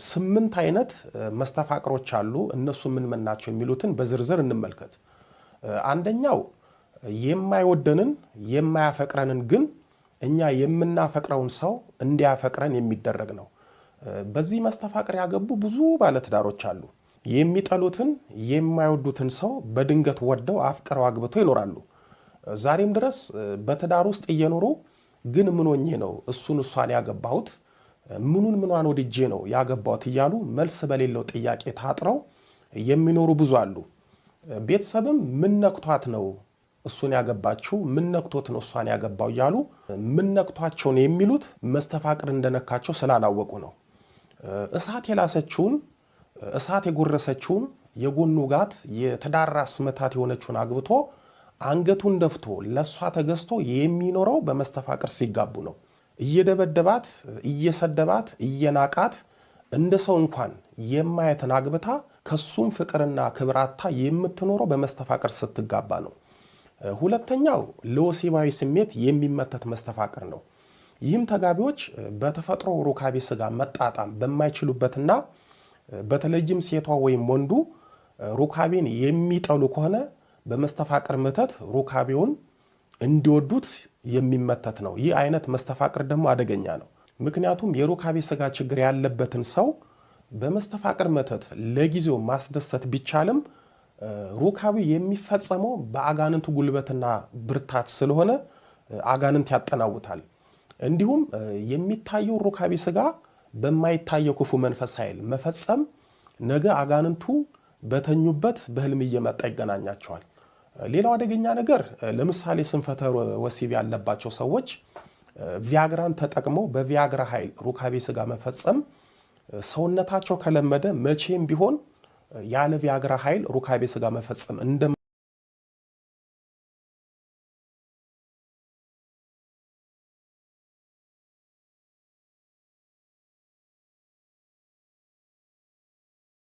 8 አይነት መስተፋቅሮች አሉ። እነሱ ምን ምን ናቸው የሚሉትን በዝርዝር እንመልከት። አንደኛው የማይወደንን የማያፈቅረንን ግን እኛ የምናፈቅረውን ሰው እንዲያፈቅረን የሚደረግ ነው። በዚህ መስተፋቅር ያገቡ ብዙ ባለትዳሮች አሉ። የሚጠሉትን የማይወዱትን ሰው በድንገት ወደው አፍቅረው አግብተው ይኖራሉ። ዛሬም ድረስ በትዳር ውስጥ እየኖሩ ግን ምን ሆኜ ነው እሱን እሷን ያገባሁት፣ ምኑን ምኗን ወድጄ ነው ያገባሁት እያሉ መልስ በሌለው ጥያቄ ታጥረው የሚኖሩ ብዙ አሉ። ቤተሰብም ምን ነክቷት ነው እሱን ያገባችው፣ ምን ነክቶት ነው እሷን ያገባው እያሉ ምን ነክቷቸው ነው የሚሉት መስተፋቅር እንደነካቸው ስላላወቁ ነው። እሳት የላሰችውን፣ እሳት የጎረሰችውን፣ የጎን ውጋት የትዳር ራስ ምታት የሆነችውን አግብቶ አንገቱን ደፍቶ ለእሷ ተገዝቶ የሚኖረው በመስተፋቅር ሲጋቡ ነው። እየደበደባት፣ እየሰደባት፣ እየናቃት እንደ ሰው እንኳን የማየትን አግብታ ከሱም ፍቅርና ክብራታ የምትኖረው በመስተፋቅር ስትጋባ ነው። ሁለተኛው ለወሲባዊ ስሜት የሚመተት መስተፋቅር ነው። ይህም ተጋቢዎች በተፈጥሮ ሩካቤ ስጋ መጣጣም በማይችሉበትና በተለይም ሴቷ ወይም ወንዱ ሩካቤን የሚጠሉ ከሆነ በመስተፋቅር መተት ሩካቤውን እንዲወዱት የሚመተት ነው። ይህ አይነት መስተፋቅር ደግሞ አደገኛ ነው። ምክንያቱም የሩካቤ ስጋ ችግር ያለበትን ሰው በመስተፋቅር መተት ለጊዜው ማስደሰት ቢቻልም ሩካቤ የሚፈጸመው በአጋንንት ጉልበትና ብርታት ስለሆነ አጋንንት ያጠናውታል። እንዲሁም የሚታየው ሩካቤ ስጋ በማይታየው ክፉ መንፈስ ኃይል መፈጸም ነገ አጋንንቱ በተኙበት በህልም እየመጣ ይገናኛቸዋል። ሌላው አደገኛ ነገር ለምሳሌ ስንፈተ ወሲብ ያለባቸው ሰዎች ቪያግራን ተጠቅመው በቪያግራ ኃይል ሩካቤ ስጋ መፈጸም ሰውነታቸው ከለመደ መቼም ቢሆን ያለ ቪያግራ ኃይል ሩካቤ ስጋ መፈጸም እንደማ